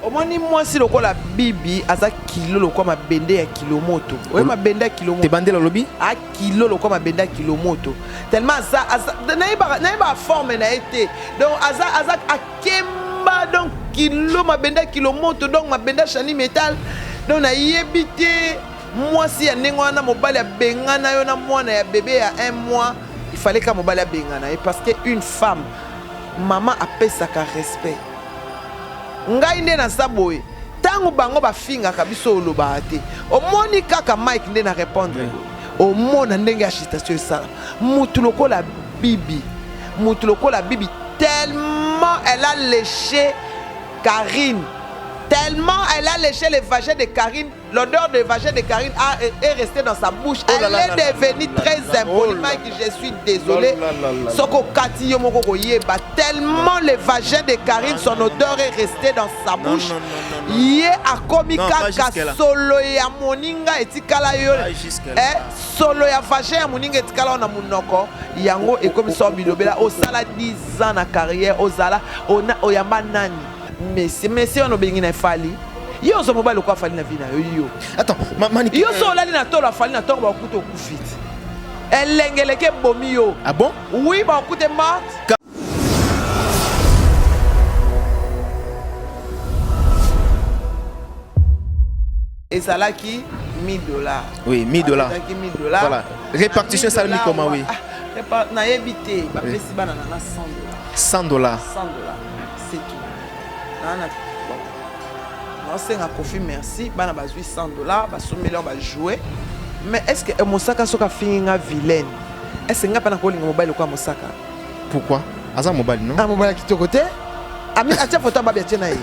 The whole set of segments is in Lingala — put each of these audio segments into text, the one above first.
Omoni mwasi lokola Bibi aza kilo lokola mabende ya kilomoto. Oye mabende ya kilomoto. Te bandela olobi? A kilo lokola mabende ya kilomoto. Tellement aza aza nayebaka nayebaka forme na ye te. Donc aza aza akemba donc kilo mabende ya kilomoto donc mabende ya chani metal. Donc nayebi te mwasi ya ndenge wana mobali abengana yo na mwana ya bebe ya un mois il fallait ka mobali abengana ye parce que une femme mama apesaka respect. Ngai nde naza boye tangu bango bafingaka biso olobaka te omoni kaka Mike nde na repondre boye omona ndenge agitation esala mutu lokola bibi mutu lokola bibi tellement elle a leche Carine tellement elle a leche le vagin de Carine L'odeur de vagin de Karine a, est restée dans sa bouche. Oh Elle est devenue très impolie. Oh Mike, je suis désolé. Soko kati yo moko koyeba. Tellement le vagin de Karine, son odeur est restée dans sa bouche. Ye akomi kaka solo ya moninga etikala yo. Eh, solo ya vagin ya moninga etikala na munoko. Yango ekomi so bilobela osala 10 ans na carrière ozala oyamba nani? Messi, Messi wana obengi na Fally. Yo ozo mobali lokola Fally na vie na yo yo. Attends, ma, maniki, yo so olali na tolo Fally na tongo bakuta okufi ti. Elengeleke ebomi yo. Ah bon? Oui, bakuta morte. Ezalaki 1000 dollars. Oui, 1000 dollars. Ezalaki 1000 dollars. Voilà. Répartition esalami comment oui? Ah, nayebi te, bapesi bana na nga 100 dollars. 100 dollars. 100 dollars. C'est tout. Na bon. Naosenga Kofi merci, bana bazwi 100 dollars, basombeli yango ba jouer. Mais est-ce que Mosaka soki afingi nga vilaine? Est-ce que nga pe nakolinga mobali lokola Mosaka? Pourquoi? Aza mobali non? Ah mobali kitoko te. Ami atia photo babi atie na ye.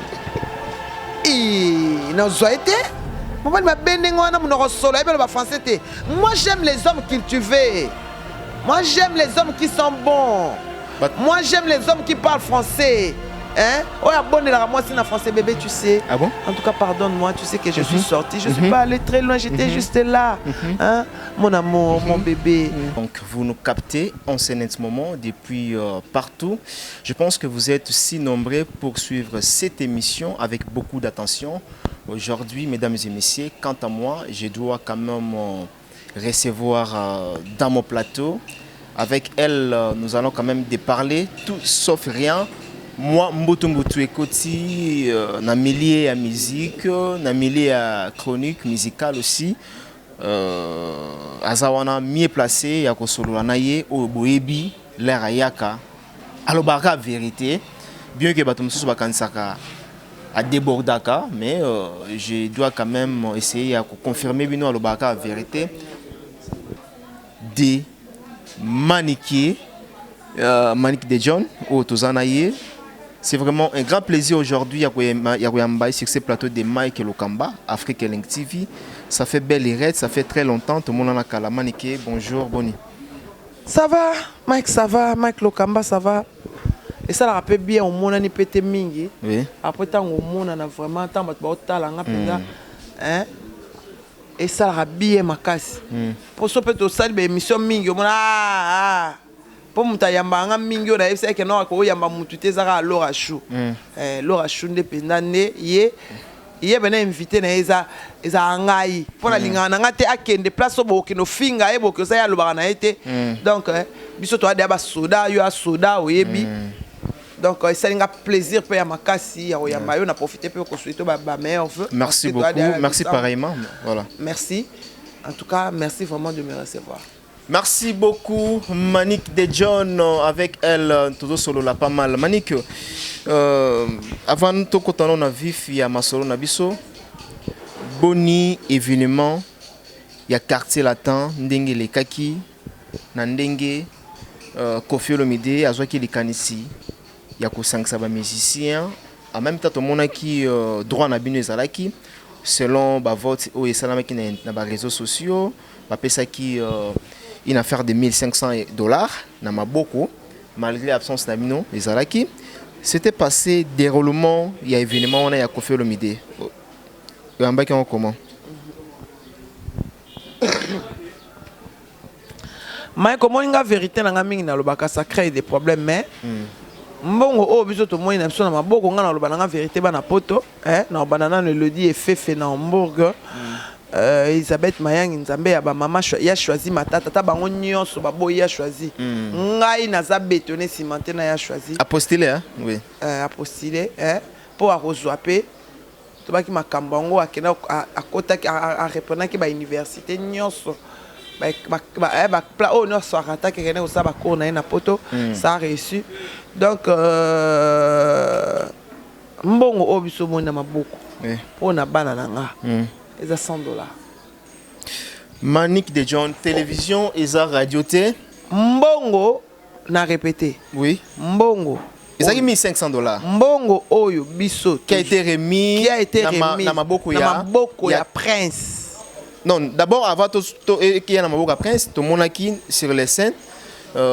Ii, nazwa ye te. Mobali mabe ndenge wana monoko solo ayebi aloba français te. Moi j'aime les hommes cultivés. Moi j'aime les hommes qui sont bons. But... Moi j'aime les hommes qui parlent français. Hein? Oh, abonné la moi c'est en français bébé, tu sais. Ah bon? En tout cas, pardonne-moi, tu sais que je mm -hmm. suis sortie, je mm -hmm. suis mhm. pas allée très loin, j'étais mm -hmm. juste là. Mhm. Hein? Mon amour, mon mhm. bébé. Donc vous nous captez en ce net moment depuis euh, partout. Je pense que vous êtes si nombreux pour suivre cette émission avec beaucoup d'attention. Aujourd'hui, mesdames et messieurs, quant à moi, je dois quand même euh, recevoir euh, dans mon plateau. Avec elle, euh, nous allons quand même déparler tout sauf rien. Moi, Mbutu Mbutu Ekoti, euh, na milieu ya musique, na milieu ya chronique musicale aussi. Euh, aza wana mieux placé ya kosolola na ye oyo boyebi l'air ayaka alobaka vérité bien que bato mosusu bakanisaka adébordaka mais euh, je dois quand même essayer ya koconfirmer bino alobaka vérité de Manikie euh, Manique de John oyo toza na ye. C'est vraiment un grand plaisir aujourd'hui ya koyamba sur ce plateau de Mike Lokamba, Afrique Link TV. Ça fait belle lurette, ça fait très longtemps. Tout le monde en a kala. Manique, bonjour, boni. Ça va, Mike, ça va, Mike Lokamba, ça va. esalaka mpe bien omonani mpe te mingi oui. après ntango omonana vraiment ntango bato baotala nga mpenza mm. Esalaka bien makasi po so pe tosali ba emission mingi omona ah, ah. Po moto ayambaka nga mingi oyo nayebisaki ke non akoyamba mutu te eza kaka Laura Chou mm. eh, Laura Chou nde mpenza nde ye ye bena invité na ye eza ezalaka ngai mpo nalingaka na ngai te akende place oyo bokokende ofinga ye boke oza ye alobaka na ye te mm. donc eh, biso toya deya basoda yo asoda oyebi mm. Donc esali nga plaisir pe ya makasi ya koyamba yo na profiter pe ko souhaiter ba, ba meilleurs vœux. Merci beaucoup, merci pareillement. Voilà. Merci. En tout cas, merci vraiment de me recevoir. Merci beaucoup Manick de John avec elle tozo solola pas mal. Manick euh, avant tokotana na vif ya masolo na biso boni événement ya quartier latin ndenge elekaki na ndenge euh, Koffi Olomide azwaki likanisi ya kosangisa ba musiciens en même temps tomonaki euh, droit na bino ezalaki selon ba vote oyo esalamaki na, na ba réseaux sociaux bapesaki euh, une affaire de 1500 dollars na maboko malgré absence na bino ezalaki c'était passé déroulement ya événement wana ya Koffi Olomide oyambaki yango comment? Mike omoni nga verite na nga mingi nalobaka ça crée des problèmes mais mm. Mbongo oyo biso tomoni na biso na maboko, ngai naloba na nga vérité, bana poto, eh, na obanda nano Elodie Efefe na Hambourg, Elisabeth Mayangi, Nzambe ya bamama, ya choisi matata ta bango nyonso baboyi ya choisi. Ngai naza bétonné, cimenté na ya choisi. Apostille, hein? Oui. Apostille, eh, mpo akozwa mpe tobaki makambo yango, akenda, akotaki, arépondaki bauniversité nyonso, oyo nyonso arataki, akende kosala bacours na ye na poto. Ça a réussi. Donc mbongo oyo biso omoni na maboko mpo na bana na nga eza 100 $. Manique de John, télévision eza radio te. Mbongo na répété. Mbongo Ezalaki 1500 $. Mbongo oyo biso Qui a été remis qui a été na remis na maboko na ya maboko ya Prince. Non, d'abord avant to qui na maboko ya Prince, tomonaki sur les scènes,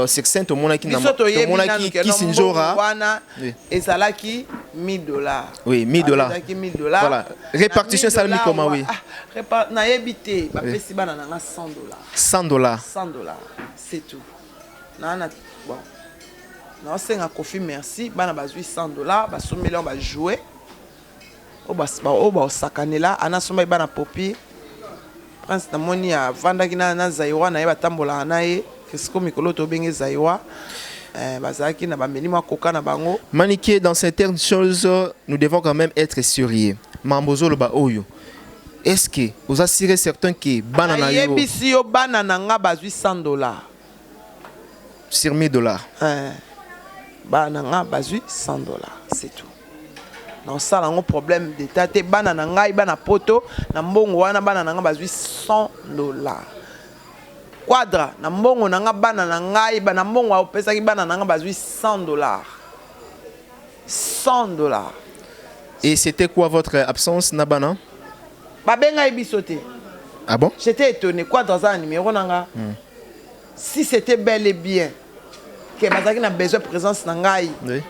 sur scène tomonaki na Biso toyebi nanu tomonaki ke no Kisinjora. mbongo wana ezalaki 1000 $. Oui, 1000 $. Ezalaki 1000 $. Voilà. Répartition esalemi comment, oui? Ah, nayebi te, bapesi bana na nga 100 $. 100 $. 100 $, c'est tout. Na bon, naosenga Kofi merci. Bana bazwi 100 $, basombeli yango bajoue oyo baosakanela. Anasombaki bana popi. Prince namoni avandaki na Zairoi na ye, batambolaka na ye siko mikolo tobenge Zairoi, bazalaki na bameli mwa koka na bango. Maniké, dans certaines choses, nous devons quand même être sérieux. Mambozo loba oyo. Est-ce que vous assurez certain que bana na yo Nayebisi yo, bana na nga bazwi 100 $. Sur 1000 $. Bana na nga bazwi 100 $, c'est tout. Naosala yango problème d'état te. Bana na ngai, bana poto, na mbongo wana bana na nga bazwi 100 $. Quadra, na mbongo na nga, bana na ngai, na mbongo opesaki bana na nga bazwi 100 $, 100 $. Et c'était quoi votre absence na bana? Babengai biso te. Ah bon? J'étais étonné. Quadra aza na numéro na nga. Si c'était bel et bien ke bazalaki na besoin présence na ngai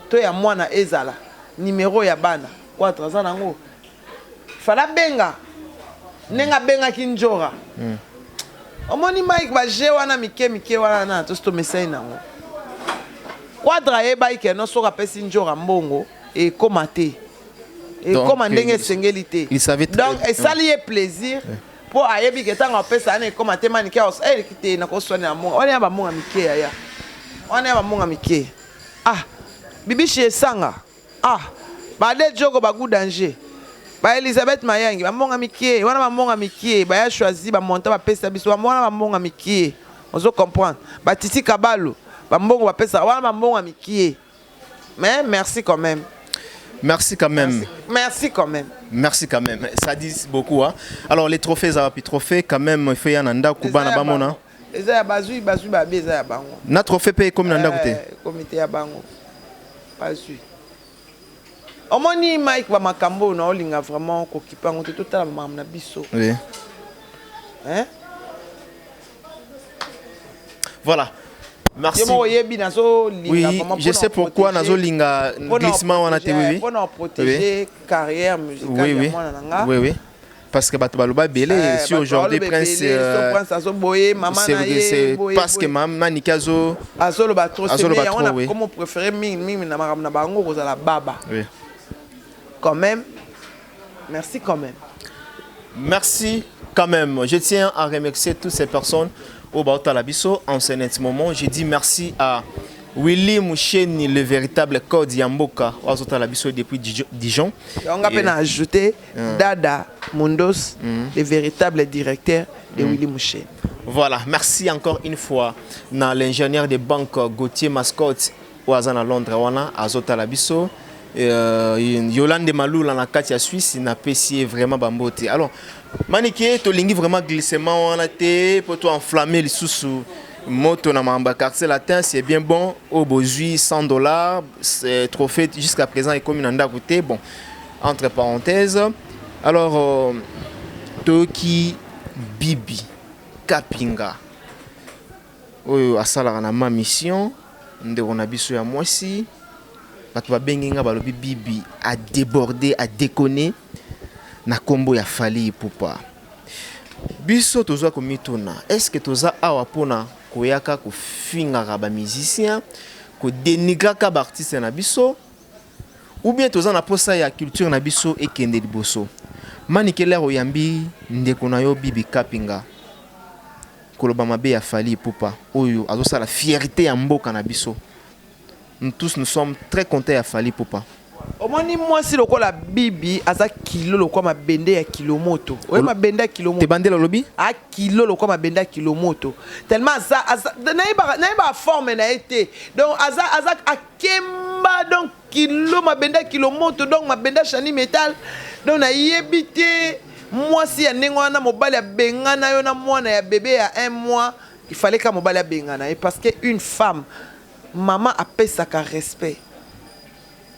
to ya mwana, ezala numéro ya bana, Quadra aza nango, fala benga ndenge abengaki Njora. Omoni Mike, baje wana mike mike wana na tosi tomesai nango. Quadra ayebaki ke no, soki apesi Njora mbongo, ekóma te, ekóma ndenge esengeli te. Il savait Donc esali ye plaisir mpo ayebi ke ntango apesa wana ekóma te. Manike eleki te, nakoswanela mbongo wana ya bambongo mike, yaya wana ya bambongo mike. Ah, bibishi esanga, ah, bade jogo, bagu danger, ba Elizabeth Mayangi, bambonga mike wana, bambonga mike baya choisi bamonta bapesa biso wana, bambonga mike. Ozo comprendre? Batiti kabalu, bambongo bapesaka wana, bambonga mike. Mais merci quand même. Merci quand même. Merci, merci quand même. Merci quand même. Ça dit beaucoup. Hein? Alors les trophées, ça va puis trophée quand même, il faut y en a bana bamona. Eza ya bazwi, bazwi babi, eza ya bango. Na trophée pe comme na ndako te. Komite ya bango. Bazwi. Omoni Mike, bamakambo oyo naolinga vraiment kokipa yango te, totala bamakambo na biso. Hein? Voilà. Merci. Oyebi nazolinga. Oui, je sais pourquoi nazolinga glissement wana te, oui. Mpona protéger carrière musicale ya mwana na nga. Oui. Parce que bato baloba ebele, si aujourd'hui Prince Prince azoboye mama na ye, c'est parce que mama Niki azo azoloba trop. Yango na comme préféré mingi mingi na makambo na bango kozala baba. Quand même, merci quand même. Merci quand même. Je tiens à remercier toutes ces personnes au baotala biso en ce net moment. Je dis merci à Willy Moucheni, le véritable code ya mboka, azotala biso depuis Dijon. On a peine à ajouter Dada Mundos, le véritable directeur de Willy Moucheni. Voilà, merci encore une fois na l'ingénieur des banques Gauthier Mascotte oyo aza na Londres wana, azotala biso. Yolande Malula na kati ya Suisse, napesi ye vraiment bambote. Alors Manike, tolingi vraiment glissement wana te po to enflamme lisusu moto na makambo ya Quartier Latin. C'est bien bon oyo bozwi 100 $, trophée jusqu'à présent ekomi na ndako te. Bon, entre parenthèses, alors toyoki Bibi Kapinga oyo asalaka na Ma Mission, ndeko na biso ya mwasi. Bato babengi nga, balobi Bibi adébordé, adéconné na nkombo ya Fally Ipupa. Biso tozwa komituna: est ce que toza awa mpona koyaka kofingaka bamusicien? Kodénigraka baartiste na biso ou bien toza na posa ya culture na biso ekende liboso? Manike, lere oyambi ndeko na yo Bibi Kapinga, koloba mabe ya Fally Ipupa oyo azosala fierté ya mboka na biso. Nous tous, nous sommes très contents ya Fally Ipupa. Omoni, mwasi lokola Bibi aza kilo lokola mabende ya kilomoto. Oyo mabende ya kilomoto. Te bandela olobi. A kilo lokola mabende ya kilomoto, tellement aza nayebaka forme na ye te. Donc aza akemba, donc kilo mabende ya kilomoto, donc mabende ya Shani Metal. Donc nayebi te, mwasi ya ndenge wana, mobali abengana yo na mwana ya bebe ya un mois. Il fallait ka mobali abengana ye, parce que une femme, mama apesaka respect.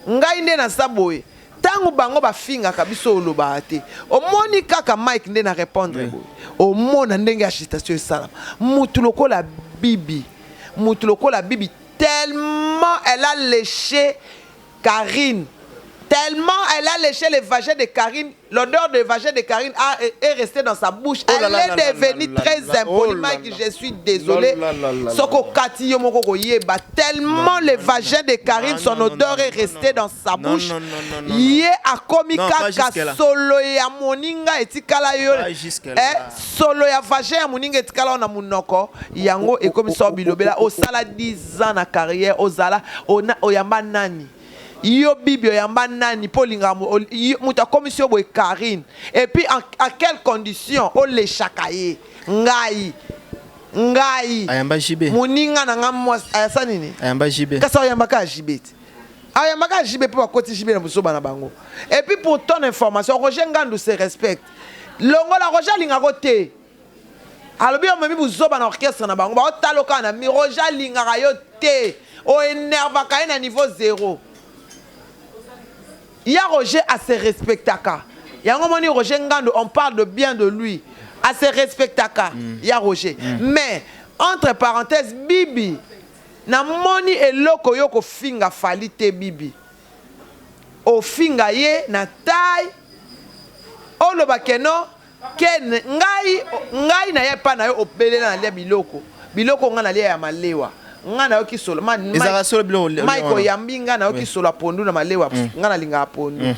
Ngai nde naza boye, ntango bango bafingaka biso, olobaka te. Omoni kaka Mike nde na répondre boye, omona ndenge agitation esalama. Mutu lokola Bibi, mutu lokola Bibi, tellement elle a léché Karine, tellement elle a léché le vagin de Karine, l'odeur de vagin de Karine est restée dans sa bouche. Oh là Elle là est là là devenue là très là. impolie. Oh là Mike, là. je suis désolé. Là là là là Soko là. kati yo moko koyeba. Tellement le vagin de Karine, Non, son non, non, odeur non, est restée non. dans sa Non, bouche. non, non, non, non, Ye akomi Non, pas kaka jusque-là. solo ya moninga etikala yo. Pas jusque-là. Eh, solo ya vagin ya moninga etikala yo na munoko. Yango ekomi so bilobela. Osala 10 ans na carrière, ozala ona oyamba nani? Yo Bibi, oyamba nani mpo olingaka moto akomisi yo boye Karine? Et puis à quelle condition oleshaka ye? Ngai Ayamba JB. moninga na nga mwasi ayasa nini? Ayamba JB. Kasi ayambaka ya JB te, ayambaka ya JB mpo bakoti JB na bozoba na bango. Et puis, pour ton information, Roger Ngandu se respecte. Longola Roger alingako te, alobi omemi buzoba na orchestre na bango, baotala kaka na mi. Roger alingaka yo te, oénervaka ye na niveau zéro. Ya Roger ase respectaka yango. Moni Roger Ngando, on parle de bien de lui, ase respectaka ya Roger. Mais entre parenthèses, Bibi, namoni eloko yo kofinga Fally te. Bibi, ofinga ye na taille, oloba keno ken ngai na ye epa na yo, obelela nalia biloko, biloko ngai nalia ya malewa. Ngai nayoki solo Ezalaka solo biloko Mike wana. Oyambi ngai, nayoki solo ya pondu na malewa. Ngai nalingaka pondu,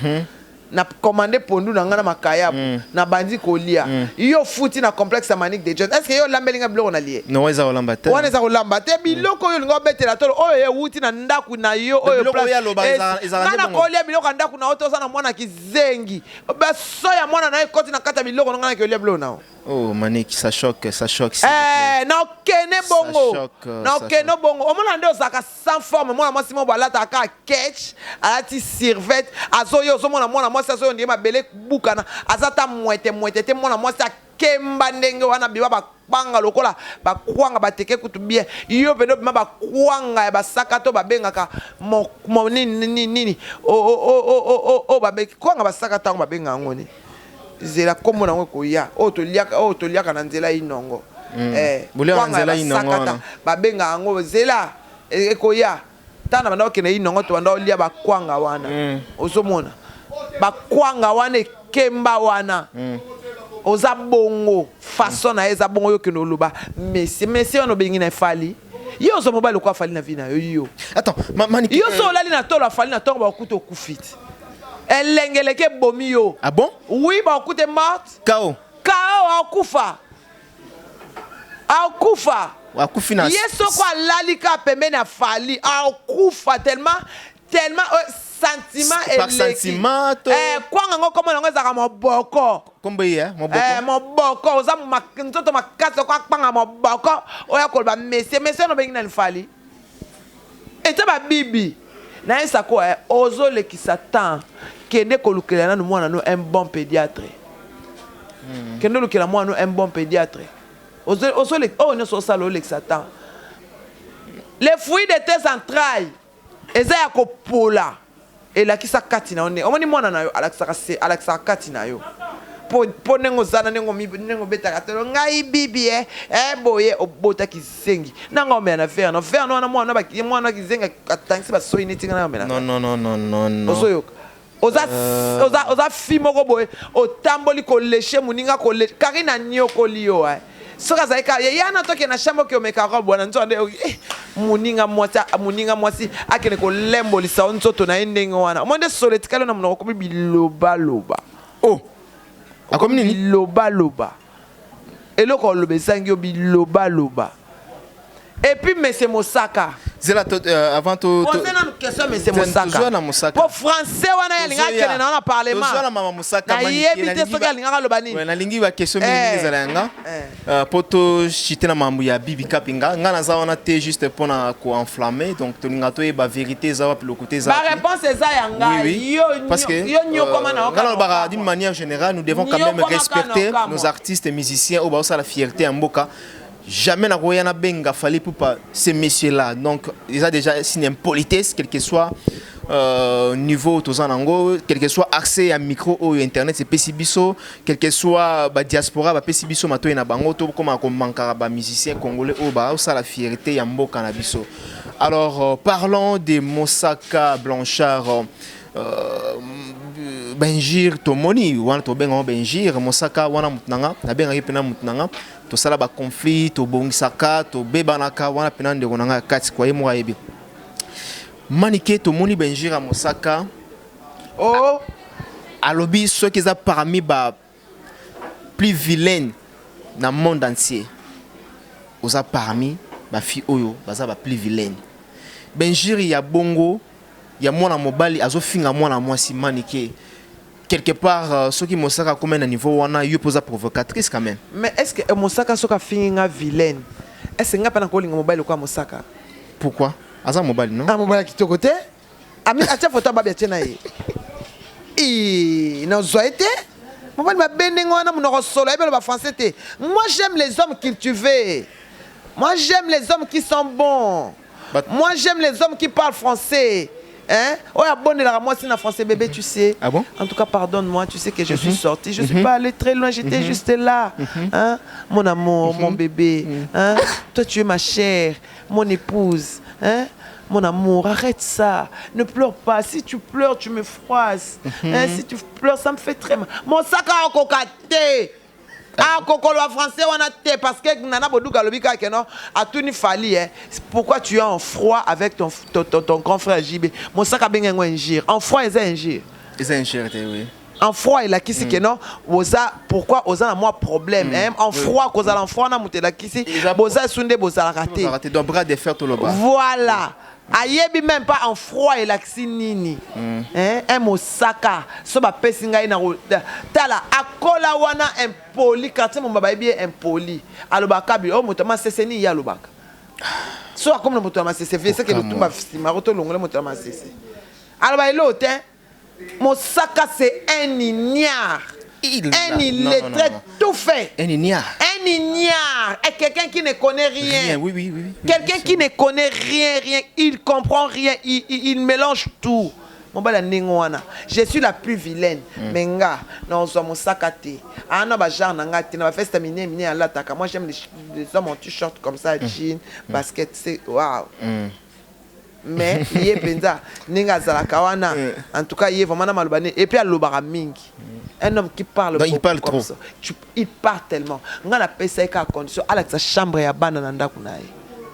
na commande pondu na ngai na makayabu, nabandi kolia. Yo futi na complexe ya Manique de John. Est ce que yo olambeli ngai biloko nalie? Non, eza kolamba te. Wana eza kolamba te. Biloko oyo olinga obetela tolo, oyo ewuti na ndako na yo, oyo Biloko oyo aloba ezalaka ngai nde bongo. nakolia biloko ya ndako na yo te. Oza na mwana kizengi, baso ya mwana na yo ekoti na kati ya biloko na ngai, nakolia biloko na yo. Oh Manique, ça choque, ça choque, s'il vous plaît. Eh, naokende bongo. Choque, ça Naokende bongo. Omona nde ozalaka sans forme. Mwana mwasi moko alataka kaka ketch, alati survêt, azoyo. Ozomona mwana mwasi azoyo ndenge mabele bukana, aza ta mwete mwete te. Mwana mwasi akemba ndenge wana, bima bakwanga lokola bakwanga bateke kutu bien. Yo pene obima bakwanga ya basaka to babengaka nini nini nini, o kwanga basaka, ntango babenga yango nini? Zela, nkombo nango ekoya. Oyo toliaka, oyo toliaka na nzela inongo. Eh, Boliaka na kwanga ya nzela inongo basaka ta, wana. babenga yango, zela, ekoya. Ntango na banda okende inongo, to banda olia bakwanga wana. Ozomona bakwanga wana ekemba wana, oza bongo, façon na ye eza bongo. Yo okende oloba messie, messie wana obengi na e Fally. Yo ozwa mobali lokola Fally na vie na yo, yo? Attends, Manique. Yo so olali na tolo a Fally na ntongo, bakokuta okufi ti elengeleke ebomi yo. Ah bon? Oui, bakokuta morte. Kao. Kao, akufa, akufa. Akufi na Ye soko alali kaka pembeni ya Fally, akufa tellement sentiment Par eleki. sentiment Eh, kwanga ngo komona yango ezalaka moboko. Kombo ye, moboko. Eh, moboko oza nzoto makasi oko akpanga moboko. Oyo akoloba messie, messie wana obengi nani? Fally ete babibi nayesako ozolekisa temps. Kende kolukela nanu mwana no un bon pédiatre. Kende olukela mwana no un bon pédiatre. Oyo nyonso osala, olekisa temps. Le fruit de tes entrailles eza ya kopola, elakisa kati na yo. Ndenge omoni mwana na yo alakisaka, se alakisaka kati na yo mpo ndenge oza na ndenge ndenge obetaka tolo. Ngai Bibi, e boye obotaki zengi nanga, omela na verre no verre no wana. Mwana mwana kizengi atangisi basoi neti nga na omela. Non, non, non, non, non, non. Ozoyoka, oza fi moko boye, otamboli kolécher moninga, kole Karine anyokoli yo. Soki azali kaka ye yana, tokende na chambre, oke omeka robe wana, nzoka nde moninga mwasi, moninga mwasi akende kolembolisa yo nzoto na ye ndenge wana. Omoi nde solo etikali yo na monoko, okomi bilobaloba. Oh, akomi nini? Bilobaloba. Eloko oloba ezangi yo, bilobaloba. Et puis monsieur Mosaka. Zela to, avant to pose nanu question monsieur Mosaka. Tozwa na Mosaka. Po français wana ye alingaka akende na wana parlement. Tozwa na mama Mosaka. Nayebi te soki alingaka aloba nini. Ouais, nalingi ba question mingi mingi ezala yanga. Po to chite na mambo ya Bibi Kapinga. Nga naza wana te juste pona ko enflammer, donc tolinga toyeba vérité eza wapi, lokuta eza Ba wapi. Réponse eza ya ngai. Oui. Yo Parce que yo nyokoma na nga nalobaka d'une manière générale, nous devons quand même Nyokoma kaka respecter na okamwa. Nos artistes et musiciens oyo baosala fierté ya mboka. Jamais nakoya nabenga Fally Ipupa ces messieurs là. Donc eza déjà signe impolitesse, quel que soit niveau toza nango, quel que soit accès ya micro oyo internet epesi biso, quel que soit badiaspora bapesi biso matoi na bango, tokoma komankaka bamusicien congolais oyo baosala fierté ya mboka na biso. Alors parlons de Mosaka Blanchard, bainjures tomoni wana, tobengango bainjures. Mosaka wana motu na nga, nabengaki mpena motu na nga, tosala baconflit, tobongisaka, tobebanaka, wana mpena ndeko na nga ya kati kwa ye moko ayebi. Manike, tomoni bainjures ya Mosaka. Oh. Alobi soki eza parmi ba plus vilaine na monde entier, oza parmi bafille oyo baza ba plus vilaine. Bainjures ya bongo ya mwana mobali azofinga mwana mwasi, Manike, quelque part soki Mosaka akomi na niveau wana, yo mpo oza provocatrice quand même. Mais est ce que Mosaka soki afingi nga vilaine, est ce que nga mpe nakolinga mobali lokola Mosaka? Pourquoi? Aza mobali, non? Ah, mobali ya kitoko te. Ami atia foto ya babi, atie na ye. Nazwa ye te. Mobali mabe ndenge wana, monoko solo, ayebi aloba français te. Moi, j'aime les hommes cultivés. Moi, j'aime les hommes qui sont bons. Moi, j'aime les hommes qui parlent français, hein? Oyo abondelaka mwasi na français: bébé, tu sais, Ah bon? En tout cas, pardonne-moi, tu sais que je suis sortie, je suis pas allée très loin, j'étais juste là, hein? Mon amour, mon bébé, hein? Toi, tu es ma chère, mon épouse, hein? Mon amour, arrête ça. Ne pleure pas. Si tu pleures, tu me froisses. Hein? Si tu pleures, ça me fait très mal. Mosaka akoka te. Akokoloba français wana te, parce que Nana Boduka alobi kaka ke non, atuni Fally, eh, pourquoi tu es en froid avec ton grand frère JB? Mosaka abengi yango injure. En froid eza injure? Eza injure te, oui. En froid elakisi ke non, oza, pourquoi oza na mwa problème, hein? En froid, kozala en froid na moto elakisi boza esu nde bozalaka te. Te, donc bras de fer, toloba. Voilà, ayebi même pas en froid elakisi nini, hein? Un Mosaka so bapesi ngai na tala, akola wana impoli, quartier momba bayebi ye impoli, alobaka bi oyo moto ya masese nini ye alobaka. So akomi na moto ya masese vie seke lutumba nsima ko tolongole moto ya masese, aloba eloo te. Mosaka, c'est un ignare, un illettré tout fait. Un ignare. Un ignare et quelqu'un qui ne connaît rien. Rien, oui. Quelqu'un qui ne connaît rien, rien, il comprend rien, il mélange tout. Mobali ya ndenge wana, je suis la plus vilaine, mais nga nazwa Mosaka te. Ana bagenre na nga te, na baveste minene minene alataka. Moi, j'aime les hommes en t-shirt comme ça, jean, basket, c'est wow. Mais ye mpenza ndenge azalaka wana, en tout cas ye vraiment na maloba ne, et puis alobaka mingi, un homme qui parle. Donc, il parle trop. Comme ça. Il parle tellement. Nga napesa ye kaka condition: alakisa chambre ya bana na ndako na ye.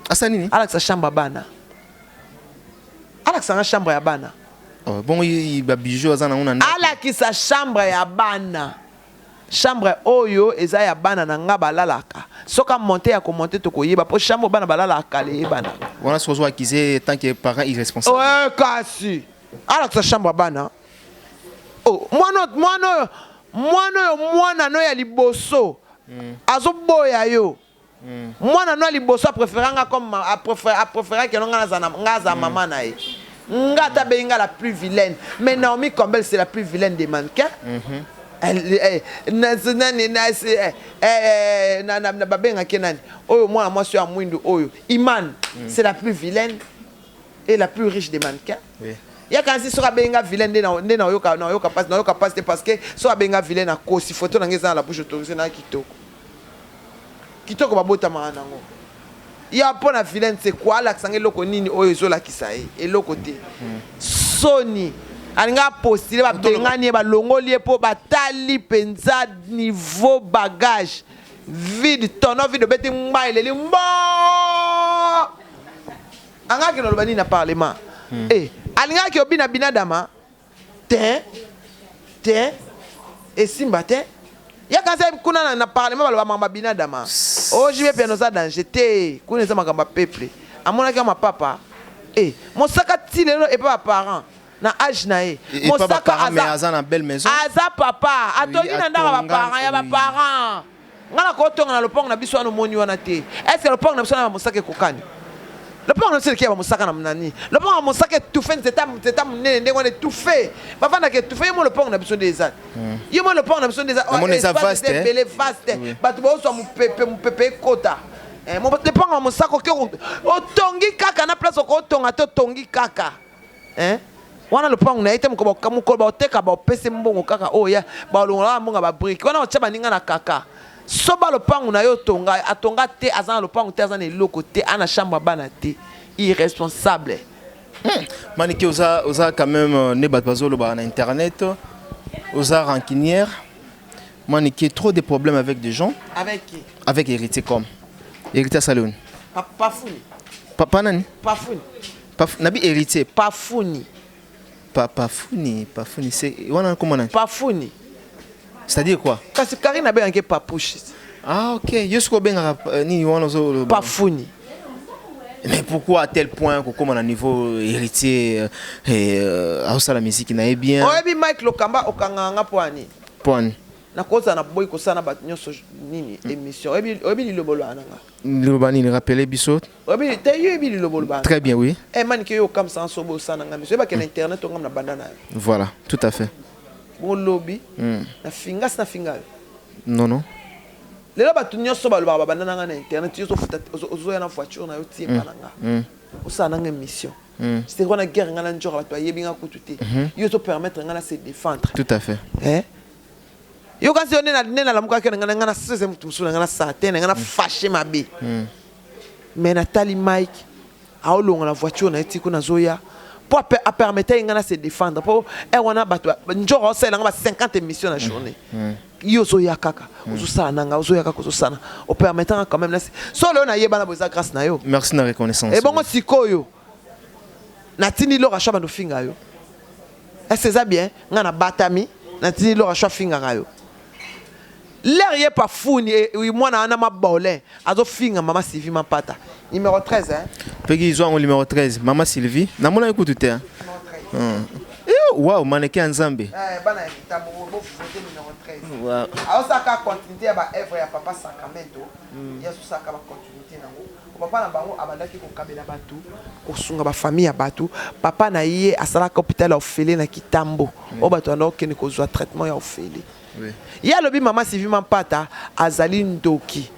Asa nini? Alakisa chambre ya bana, alakisa nga chambre ya bana. Oh, bon, babijou aza nango na ndako. Alakisa chambre ya bana, chambre oyo eza ya bana na nga balalaka. Soki amonte ya komonte, tokoyeba, mpo chambre bana balalaka kala eyebanaka. Wana soki ozo accuser tant que parent irresponsable. Ouais, kasi alakisa chambre ya bana. Oh, mwana mwana oyo, mwana oyo, mwana no ya liboso azoboya yo. Mwana no ya liboso apréféra nga comme apréféra keno nga naza nga aza mama na ye. Nga ata abengi nga la plus vilaine, mais Naomi Campbell, c'est la plus vilaine des mannequins. Nani na babengaki nani oyo, mwana mwasi oyo ya mwindu oyo, Iman, c'est la plus vilaine et la plus riche des mannequins. Yaka nsi, soki abenga vilaine nde nayoka pasi, nayoka pasi te, parce que soki abenga vilaine, akosi. Photo na ngai eza na la bouche autorisée na kitoko kitoko, babotamaka nango ya mpo na vilaine. C'est quoi? Alakisa nga eloko nini oyo ezolakisa ye? Eloko te. Soni, alingi apostule, babengani ye, balongoli ye mpo batali mpenza niveau bagage. Vide, tonneau vide, obeti mba eleli mbo. Angaki na loba nini na parlement? Eh, alingaki obina binadama te te, esimba te. Yaka nse kuna na parlement, baloba makambo ya binadama. O JB Mpiana oza danger te, kuna eza makambo ya peuple. Amonaki ya mapapa. Eh, Mosaka ti lelo epa baparent na age na ye. Mosaka aza, aza na belle maison. Aza papa, atongi na ndako ya baparent, ya baparent. Nga na kotonga na lopango na biso wana, omoni wana te. Est-ce lopango na biso wana ya Mosaka ekokani? Lopango na biso eleki ya bamosaka na nani? Lopango ya Mosaka etufe, nzeta nzeta monene ndenge wana etufe, bavandaka etufe. Ye mo lopango na biso nde eza, ye mo lopango na biso nde eza vaste, ebele vaste, bato baozwa mopepe, mopepe ekota. Lopango ya Mosaka, oke otongi kaka na place okotonga te, otongi kaka wana lopango na ye te. Mokolo baoteka, baopesi mbongo kaka oyo ya balongola mbongo ya babriques wana, otya baninga na kaka soba lopango na yo. Otonga, atonga te, aza na lopango te, aza na eloko te, ana chambre ya bana te, irresponsable. Manike, oza quand même nde bato bazolobaka na internet, oza rancunière. Manike, trop de problèmes avec des gens. Avec qui? Avec Héritier. Comme Héritier asali oni? Pafuni. Papa nani? Pafuni. Nabi Héritier. Pafuni. Pafuni, Pafuni, c'est wana comment nani? Pafuni. C'est-à-dire quoi? Kasi Karine abengaki Papouche. Ah ok, yo soki obengaka nini wana ozo Pafuni. Mais pourquoi à tel point kokóma na niveau Héritier aosala musique na ye bien? Oyebi Mike Lokamba, okangaka nga mpo ani? Mpo ani? Nakozala na boyi kosala na bato nyonso nini émission. Oyebi lilobo loba na nga? Liloba nini? Rappele biso. Oyebi te, yo yebi lilobo loba. Très bien, oui. Eh, Manike, yo okamisa nso boyi osala na nga miso, oyebake na internet ongam na banda na yo. Voilà, tout à fait. Bongo lobi na finga, si na finga yo? Non, non. Lelo bato nyonso balobaka babanda na nga na internet. Yo ozofuta, ozoya na voiture na yo, tie epa na nga, osala nanga émission. C'est wana guerre nga na nzoka, bato bayebi nga kutu te. Yo ozopermettre nga na se défendre. Tout à fait. Eh? Yo kasi, yo nde nalamukaki na nga na sese motu mosusu na nga na sala te, na nga na fâché mabe. Mais natali Mike aolonga na voiture na ye ti kuna, azoya mpo apermettre ye nga na se défendre, mpo ere wana bato nzoka osalela nga ba 50 émission na journée. Yo ozoya kaka, ozosala na nga, ozoya kaka, ozosala, opermettre nga quand même. So lelo nayebana bo, eza grâce na yo. Merci na reconnaissance. Ebongo sikoyo natindi Lora Shwa bando finga yo, est-ce eza bien? Nga nabatami, natindi Lora Shwa afingaka yo. Lere ye Pafuni, mwana wana mabolin azofinga mama Sylvie Mampata, numéro 13, hein? Peki zwa yango, numéro 13, mama Sylvie, namonaki kutu te. Wow, maneke ya Nzambe. Bana ya kitambo, bovote numéro 13. Aosaka continuité ya baœuvre ya papa Sacramento. Ye azosaka bacontinuité nango. Papa na bango abandaki kokabela bato, kosunga bafamille ya bato. Papa na ye asalaka hôpital ya ofele na Kitambo, oyo bato banda kokende kozwa traitement ya ofele. Ye alobi mama Sylvie Mampata azali ndoki.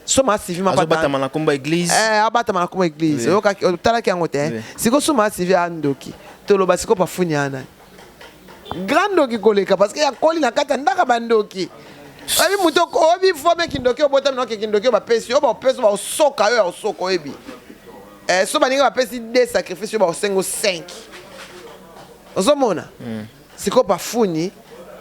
So mama Sylvie Mampata na kombo église. Eh, abatama na kombo église. Oyokaki, otalaki yango te? Sikoyo so mama Sylvie aza ndoki, toloba sikoyo Pafuni ana grand ndoki koleka, parce que akoli na kati ya ndaka bandoki. Oyebi moto, oyebi fome kindoki, obotami na oke kindoki oyo bapesi oyo, baopesi baosoka oyo ya osoka. Oyebi so baninga bapesi de sacrifice oyo, baosengo 5, ozomona. Sikoyo Pafuni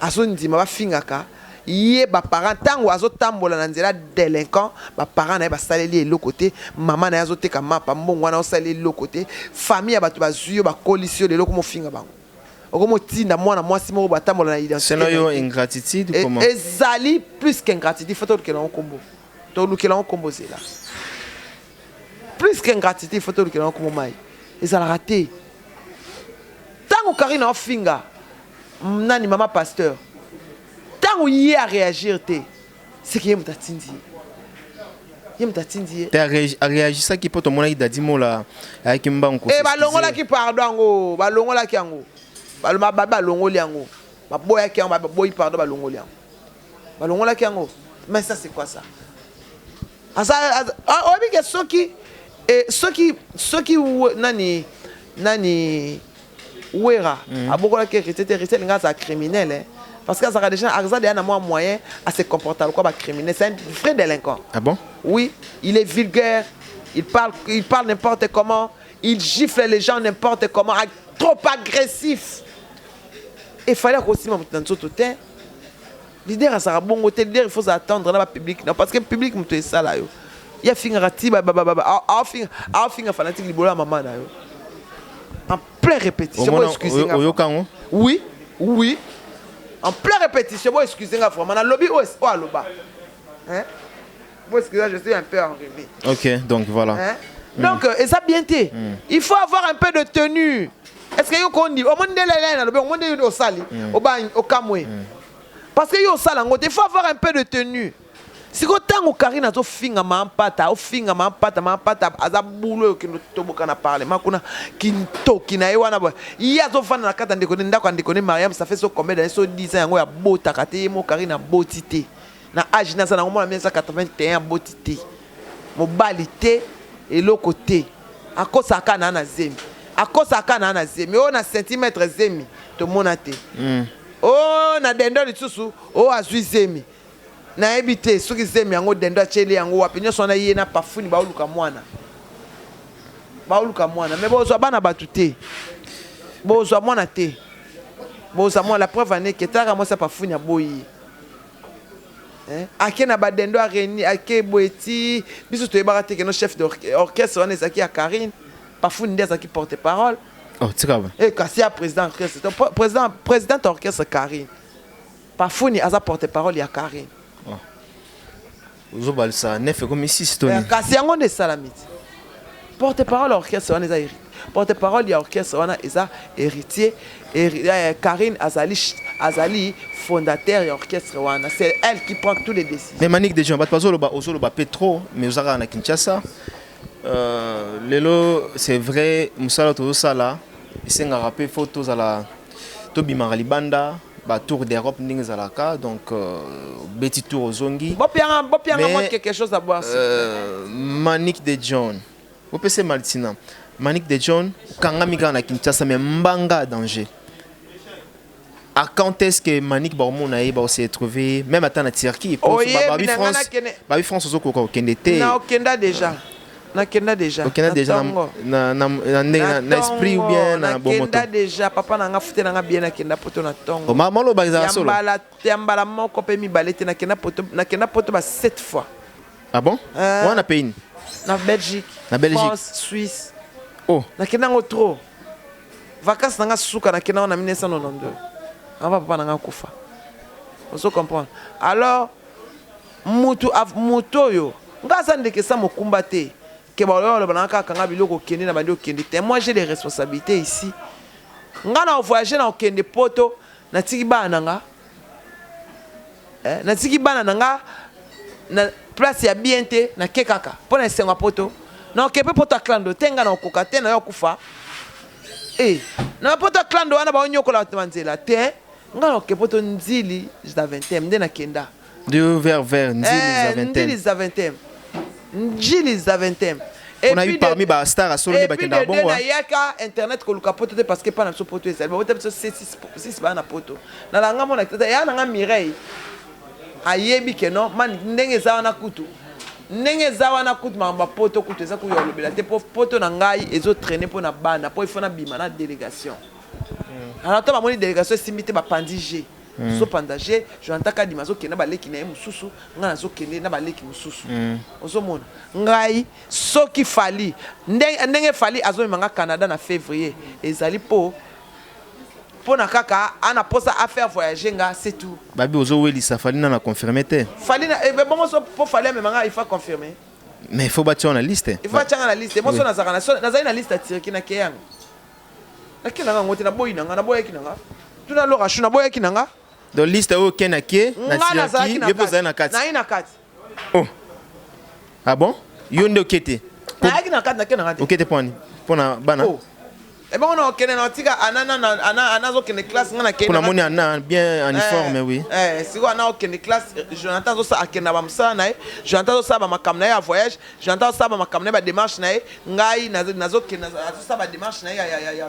azondima bafingaka ye. Baparent, ntango azotambola na nzela délinquant, baparent na ye basaleli eloko te. Mama na ye azoteka mapa, mbongo wana osaleli eloko te. Famille ya bato bazwi yo, bakolisi yo, lelo okomofinga bango, okomotinda mwana mwasi moko batambola na identité yo. Ingratitude. Comment? Ezali plus qu'ingratitude. Faut tolukela yango nkombo, tolukela yango nkombo. Zela, plus qu'ingratitude, faut tolukela yango nkombo. Mai ezalaka te. Ntango Karine aofinga nani, mama pasteur, ntango ye aréagir te, seke ye moto atindi ye, ye moto atindi ye. Te, aréagisaki mpo tomonaki Dadi Mola ayaki mbangu. E balongolaki pardon yango, balongolaki yango, balongoli yango, baboyaki yango, baboyi pardon, balongoli yango, balongolaki yango. Mais ça, c'est quoi ça? Aza oyebi ke soki nani Wera abokolaki Héritier te, Héritier alingi azala criminel, hein? Parce que azalaka déjà, aza déjà na mwa moyen à se comporter lokola bacriminel. C'est un vrai délinquant. Ah bon? Oui, il est vulgaire, il parle n'importe comment, il gifle les gens n'importe comment, trop agressif. Efali akosima moto na nzoto te. Leader azalaka bongo te. Leader, il faut attendre na bapublic na, parce que public moto esala yo. Ye afingaka ti aofinga fanatique libolo ya mama na yo en plein répétition. Bo excuse nga. Oyoka yango? Oui, en plein répétition. Bo excuse nga vraiment, nalobi oyo aloba, hein? Bo excuse, je suis un peu enrhumé. Ok, donc voilà. Hein? Donc eza bien te. Il faut avoir un peu de tenue. Est ce que yo kondi omoni nde lele nalobi, omoni nde osali okamwe, parce que yo osala yango te. Il faut avoir un peu de tenue. Sikoyo ntango Karine azofinga Mampata, ofinga Mampata, Mampata aza bulu oyo okende toboka na parlement kuna, kintoki na ye wana boye. Ye azofanda na kati ya ndeko ne, ndako ya ndeko ne Mariam. Ça fait so combien d'années? So 10 ans yango ya abotaka te. Ye mo Karine aboti te na age naza nango, mwana 1981, aboti te, mobali te, eloko te. Akosaka na zemi, akosaka na zemi oyo na centimètre zemi tomona te. Oyo na dendo lisusu oyo azwi zemi, nayebi te soki zemi yango dendo atieli yango wapi. Nyonso wana ye na pafuni baoluka mwana, baoluka mwana. Mais bozwa bana bato te, bozwa mwana te, bozwa mwana. La preuve aneke talaka mwasi ya pafuni aboyi ye. Ake na badendo areni, ake boye ti biso toyebaka te keno chef d'orchestre wana ezalaki ya Karine. Pafuni nde azalaki porte parole. Oh, tika ba. E kasi ya président orchestre, président orchestre Karine, Pafuni aza porte parole ya Karine. Ozobalisa 9 ekomi 6 toni. Kasi yango nde esalami ti porte parole ya orchestre wana eza porte parole ya orchestre wana eza héritier. Karine azali fondateur ya orchestre wana, c'est elle qui prend toutes les décisions. Mais Manique de John, bato bazoloba, ozoloba pe trop, mais oza kaka na Kinshasa. Lelo c'est vrai, mosala tozosala esengaka mpe fo tozala, tobimaka libanda, batour d'Europe ndenge ezalaka. Donc beti tour, ozongi. Bopianga, bopianga moi quelque chose à boire. Manique de John, opesa maltina. Manique de John, kangami kaka na Kinshasa, mais mbanga danger. À quand est-ce que Manique baomona ye, baose retrouver même ata na Turquie? Oyebi babi na nga France, babi France ozokoka kokende te. Na okenda déjà, nakenda déjà. Okenda déjà? Na ntongo. Na ndenge na esprit ou bien na bomoto? Nakenda déjà. Papa na nga fute na nga bien, nakenda poto na ntongo. Maloba ezala solo. Ya mbala moko mpe mibale te. Nakenda poto, nakenda poto ba 7 fois. Ah bon? Wana pays nini? Na Belgique. Na Belgique. France, Suisse. Oh. Nakenda yango trop. Vacances na nga suka, nakenda yango na 1992 avant papa na nga kufa. Ozo comprendre? Alors mutu oyo nga aza ndeke sa mokumba te ke baloba, baloba na nga kaka kanga biloko okende na bandi okende te. Moi, j'ai des responsabilités ici. Nga na voyage na okende poto, natiki bana na nga, natiki bana na nga na place ya bien te. Nake kaka mpo na esengo ya poto, na oke mpe poto aklando te. Nga na okoka te na yo okufa e na poto aklando wana baonyokola bato na banzela te. Nga na oke poto nzili za 20 nde nakenda. De vers vers Nzili za 20. Nzili za 20, Njili za 20. On a eu parmi ba star asolo nde bakendaka bongo. Nayaka internet koluka poto te, parce que mpa na biso poto ezali, babota biso 6 baa na poto. Nalanga mona tata ya nanga Mireille, ayebi ke non man, ndenge eza wana kutu, ndenge eza wana kutu, makambo ya poto kutu eza kuya olobela te, po poto na ngai ezotraîner mpo na bana, mpo ifo nabima na délégation. Alors to bamoni délégation esimbi te, bapandi g, tozopanda g. Jonathan Kadima azokende na baleki na ye mosusu, ngai nazokende na baleki mosusu. Ozomona ngai soki Fally, ndenge Fally azomema nga Canada na février, ezali mpo mpona kaka ana mposa afaire voyager nga, c'est tout. Babi ozowelisa Fally na confirmé te. Fally na bongo so mpo Fally amema nga, il faut confirmer. Mais il faut batia na liste. Il faut atianga na liste. Mo so nazalaka nazali na liste ya Turquie, nakeyanga, nakendanga yango te. Naboyi na nga, naboyaki na nga. Tuna Lora Shu, naboyaki na nga. Donc liste oyo okende ake na Nga nazalaki Turquie, na yo mpe ozali kati. na kati? Nayi na kati. Oh, ah bon? Yo nde oke te? Nayaki na kati, nakendanga te. Oke te mpo nini? Mpo na bana? Oh. Ebongo na okende na otika ana ana azokende classe, nga nakende. Mpo namoni ana bien en uniforme, oui. Sikoyo ana okende classe, Jonathan azosala, akende na bamosala na ye. Jonathan azosala bamakambo na ye ya voyage, Jonathan azosala bamakambo na ye, badémarche na ye. Ngai nazokende, azosala badémarche na ye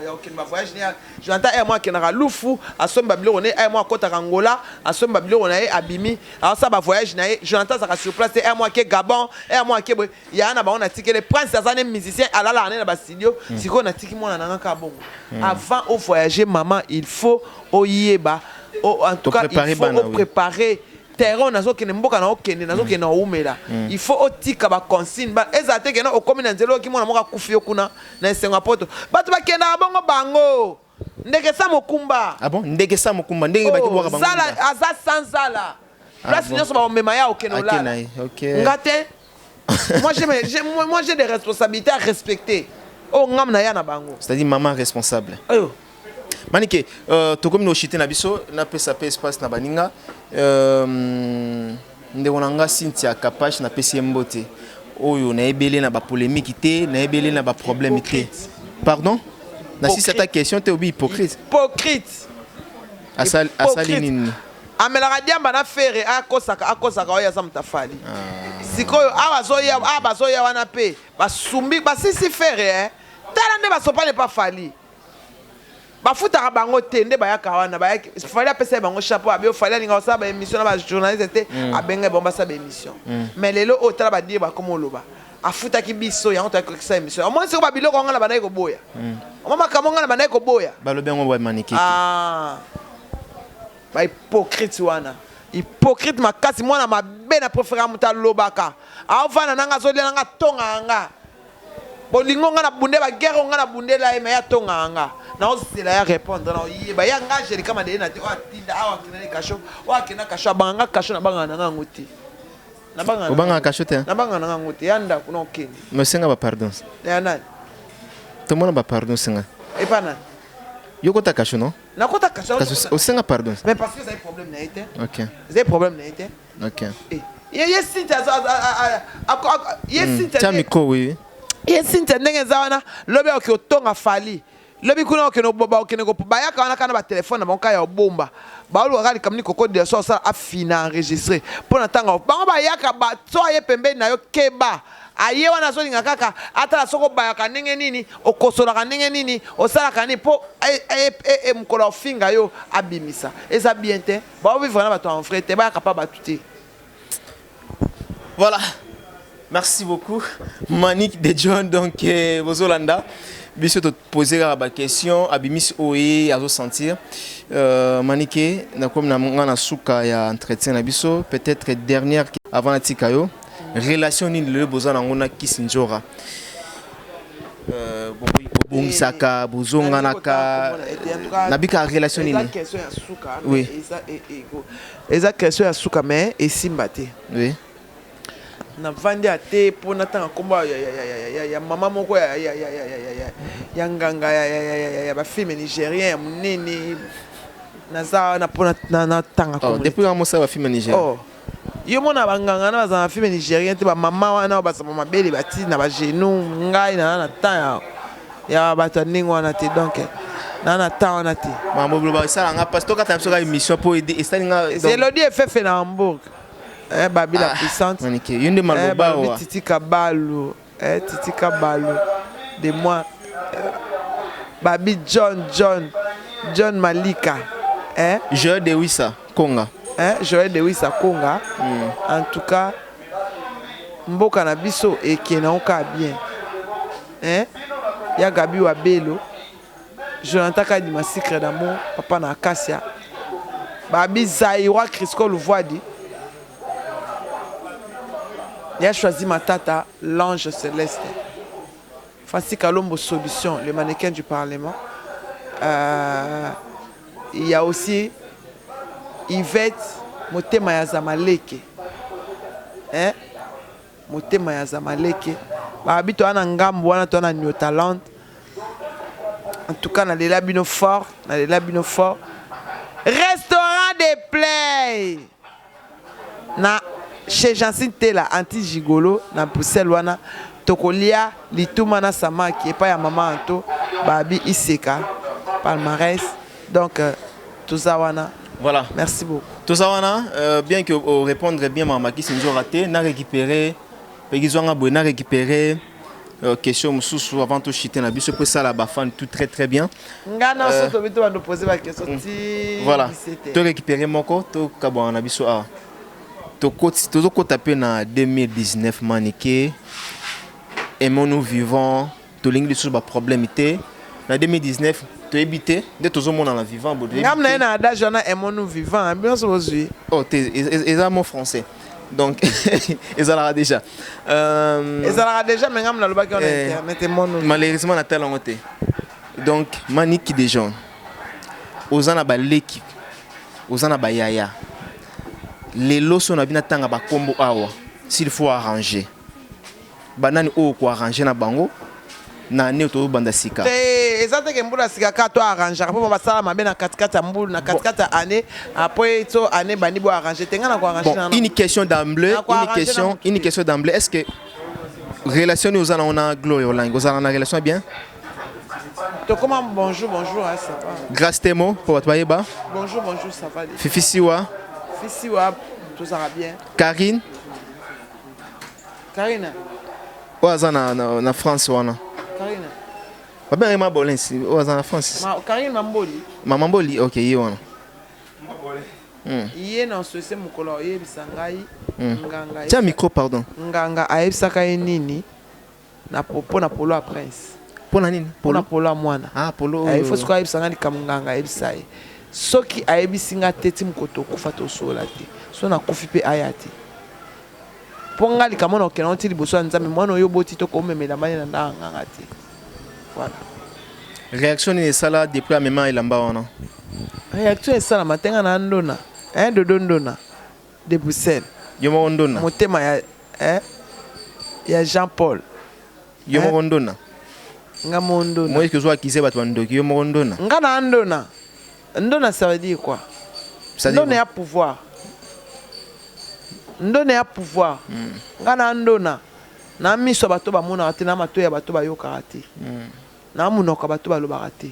ya okende bavoyage na ye. Jonathan aye mo akendaka Lufu, asombi babiloko na ye, aye mo akɔtaka Ngola, asombi babiloko na ye, abimi, azosala bavoyage na ye. Jonathan azalaka sur place te. Aye mo ake Gabon, aye mo ake boye, yaya na bango natikele Prince, aza ne musicien, alalaka ne na bastudio. Sikoyo natiki mwana na nga kaka bongo. Avant ovoyager, mama, il faut oyeba. En tout cas, il faut préparer terrain. Nazokende mboka, na okende, nazokende na oumela. Il faut otika baconsigne. Ezala te kena okomi na nzela, oki mwana moko akufi yo kuna na esengo ya poto. Bato bakendaka bongo, bango ndeke sa mokumba. Ah bon, ndeke sa mokumba, ndenge bakibwaka bango. Zala aza sans zala place nyonso bakomema ya okende olala. Nga te, moi j'ai des responsabilités à respecter. Oyo ngam na ya na bango. C'est-à-dire maman responsable. Oyo. Manike, tokomi na oshite na biso, napesa mpe espace na baninga. Ndeko na nga Cynthia Kapache, napesi ye mbote. Oyo nayebele na bapolémique te, nayebele na baproblème te. Pardon, nasisi ata question te, obi hypocrite. Hypocrite. Asali nini? Amelaka diamba na Ferre, akosaka, akosaka. Oyo aza moto afali sikoyo awa azoya awa, bazoya wana mpe basumbi basisi Ferre. Tala nde basopani epa Fally, bafutaka bango te nde bayaka wana. Bayaki, Fally apesa ye bango chapeau, abi Fally alinga kosala baémission na bajournaliste te, abenga bango basala baémission. Mais lelo oyo, tala badire, bakoma oloba afutaki biso yango, toyaki kokisa émission. Omoni sikoyo babiloko yango na bandaki koboya, omo makambo nga na bandaki koboya. Balobi yango bamanike. Ah. Bahypocrite wana, hypocrite makasi, mwana mabe. Na préféra moto alobaka, aovanda nanga, azolia nanga, atongaka nga bolingo nga na bunde baguerre nga na bundela ye, me ye atongaka nga. Naozela ya répondre, na oyeba ya nga Angelika Madele na te. Oyo atinda awa, akenda ne kasho, oyo akenda kasho, abanga nga kasho, nabangaka na nga yango te. Obangaka kasho te? Nabangaka na nga yango te. Ya ndako na okende. Mais osenga bapardon. Ya nani? Tomona bapardon, osenga. Epa nani? Yo kota kasho, non? Nakota kasho. Kasi osenga pardon. Mais parce que ezali problème na ye te. Ok. Ezali problème na ye te. Ok. Ye Cynthia, ye Cynthia. Tia micro, oui. Ye Cynthia, ndenge eza wana, lobi akoki otonga Fally, lobi kuna okende oboba, okende bayaka wana kaka na batelefone na bango kaka ya obomba. Baoluka kaka likambo nini kokodela so osala afina enregistre mpo na ntango bango bayaka. So aye pembeni na yo, keba. Aye wana, azolinga kaka atala soki obayaka ndenge nini, okosolaka ndenge nini, osalaka nini, mpo mokolo ofinga yo abimisa. Eza bien te. Baovivre na bato en vrai te, bayaka mpa bato te. Voilà. Merci beaucoup, Manick de John. Donc, Bozolanda, biso to poser la question, abimisi oye azo sentir. Manike, na comme na nga na suka ya entretien na biso, peut-être dernière avant natika yo. Relation nini lelo boza nango na Kisi Nzora? Bobongisaka, bozonganaka, nabika relation nini? Question ya suka. Oui. Eza question ya suka, mais esimba te. Oui. Navandi ate mpo natanga nkombo ya mama moko ya nganga ya bafilme nigérien ya monene. Naza wana mpo natanga. Depuis nga mosala bafilme nigérien. Oh. Yo mona banganga na bazala na filme nigérien te, bamama wana oyo bazala mabele bati na bagenou. Ngai naza na temps ya bato ya ndenge wana te, donc naza na temps wana te. Mambo biloba esalanga parce tokata biso kaka émission mpo esali nga. Elodi Efefe na Hambourg, Babi la puissante. Manike, yo nde maloba awa. Titi Kabalu, Titi Kabalu de moi, Babi John, John, John Malika, eh? Joël de Wissa Konga. Joël de Wissa Konga. En tout cas, mboka na biso ekende yango kaka bien, eh? Ya Gabi wa Belo, Jonathan Kadima, Sucre d'amour, papa na Acacia, Babi Zaïrois, Crisco Louvoidi. Il a choisi Matata, l'ange céleste. Francis Kalombo, solution, le mannequin du Parlement. Il y a aussi Yvette Motema ya Zamaleke. Hein? Motema ya Zamaleke. Babi to ana ngambo wana, to ana New Talent. En tout cas, nalela bino fort, nalela bino fort. Restaurant des Play. Na chez Jancine Tela, anti gigolo na Bruxelles wana, tokolia lituma na samaki epai ya mama Anto, Babi Iseka palmarès. Donc toza wana. Voilà. Merci beaucoup. Toza wana, bien que répondre bien mama Kisi Nzora te, na récupérer peki zwanga boye, na récupérer question mosusu avant tochite na biso mpo esala bafan tout très très bien. Nga na so tobi to bando poser ba question ti. Voilà, to récupérer moko, tokabwana na biso awa. Tozokota mpe na 2019. Manike, aimons-nous vivants, tolingi lisusu baproblème te na 2019. Toyebi te nde tozomonana vivant bo. Ngam na ye na adage wana, aimons-nous vivant, nyonso bozwi. Oh te, eza mot français, donc ezalaka déjà. Ezalaka déjà, mais ngam nalobaki wana internet, aimons-nous. Malheureusement natala yango te. Donc Maniki de John, oza na baleki, oza na bayaya. Lelo so na bino atanga bakombo awa, s'il faut arranger, banani oyo koarranger na bango na année tozobanda sika? Te, eza teke mbula sika kaka to arrangeaka mpo basala mabe na katikati ya mbulu, na katikati ya année. Après so année bandi, bo arranger te, ngai na koarranger. Bon, une question d'emblée, une question d'emblée: est-ce que relation ni oza nango na Gloria Olangi, ozala na relation bien? Tokoma bonjour bonjour, hein, ça va. Grâce Temo, mpo bato bayeba. Bonjour bonjour, ça va. Fifi Siwa? Fifi Siwa, tozala bien. Karine? Karine? Oyo aza na France wana. Karine? Babengaki ma Bolins, oyo aza na France. Karine Mamboli. Mama Mboli, ok, ye wana. Ye na osose mokolo oyebisa ngai nganga. Tia micro, pardon. Nganga ayebisaka ye nini na mpo na polo ya prince? Mpo na nini? Mpona polo ya mwana. Ah, polo. Il faut sikoyo ayebisa ngai likambo nganga ayebisa ye. Soki ayebisi nga te, ti mokolo tokufa tosola te. So nakufi mpe aya te, mpo nga likambo na okende ti liboso ya Nzambe. Mwana oyo oboti, tokomemela mani na ndaka nganga te. Voilà. Réaction nini esala depuis amema elamba wana? Réaction esalama te. Nga na ndona, hein, dodo ndona de Bruxelles. Yo moko ndona. Motema ya, hein, ya Jean Paul. Yo moko ndona. Nga mo ndona. Moïse kozwa akize bato bandoki, yo moko ndona. Nga na ndona. Ndona, ça veut dire quoi? Ndona ya pouvoir, ndona ya pouvoir. Nga na ndona na miso ya bato bamonaka te, na matoi ya bato bayokaka te, na monoko ya bato balobaka te.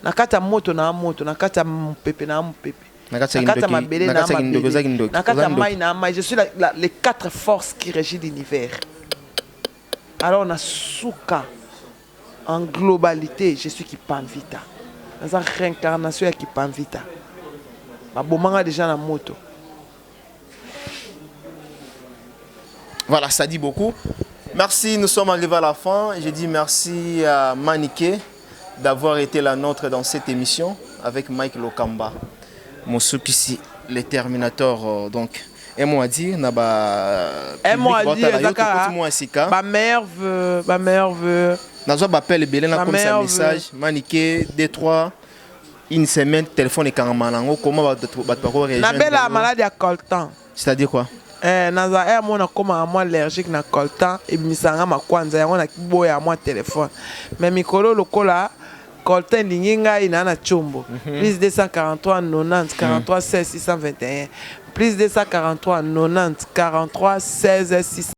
Na kati ya moto na moto, na kati ya mopepe na mopepe, na kati ya mabele na mabele, na kati ya mai na mai. Je suis les quatre forces qui régit l'univers. Alors na suka, en globalité, je suis Kipanvita. Naza réincarnation ya Kipanvita. Babomanga déjà na moto. Voilà, ça dit beaucoup. Merci, nous sommes arrivés à la fin. Je dis merci à Maniké d'avoir été la nôtre dans cette émission avec Mike Lokamba. Mosukisi, le Terminator. Donc, un mot à dire, na ba Un mot à dire, ezaka moi sika. Ba meilleurs vœux, ba meilleurs vœux. Nazwa ba appel ebele na comme ça message Maniké, 2 3 une semaine, téléphone ekangama nango. Comment bato bako réagir? Nabela malade ya coltan. C'est-à-dire quoi? Naza aire mo nakómaka mwa allergique na coltan, ebimisaka makwanza. Yango naboya mwa telefone. Mais mikolo lokola coltan elingi ngai na tiombo. Plus 243 90 43 16 621, plus 243 90 43 16 6.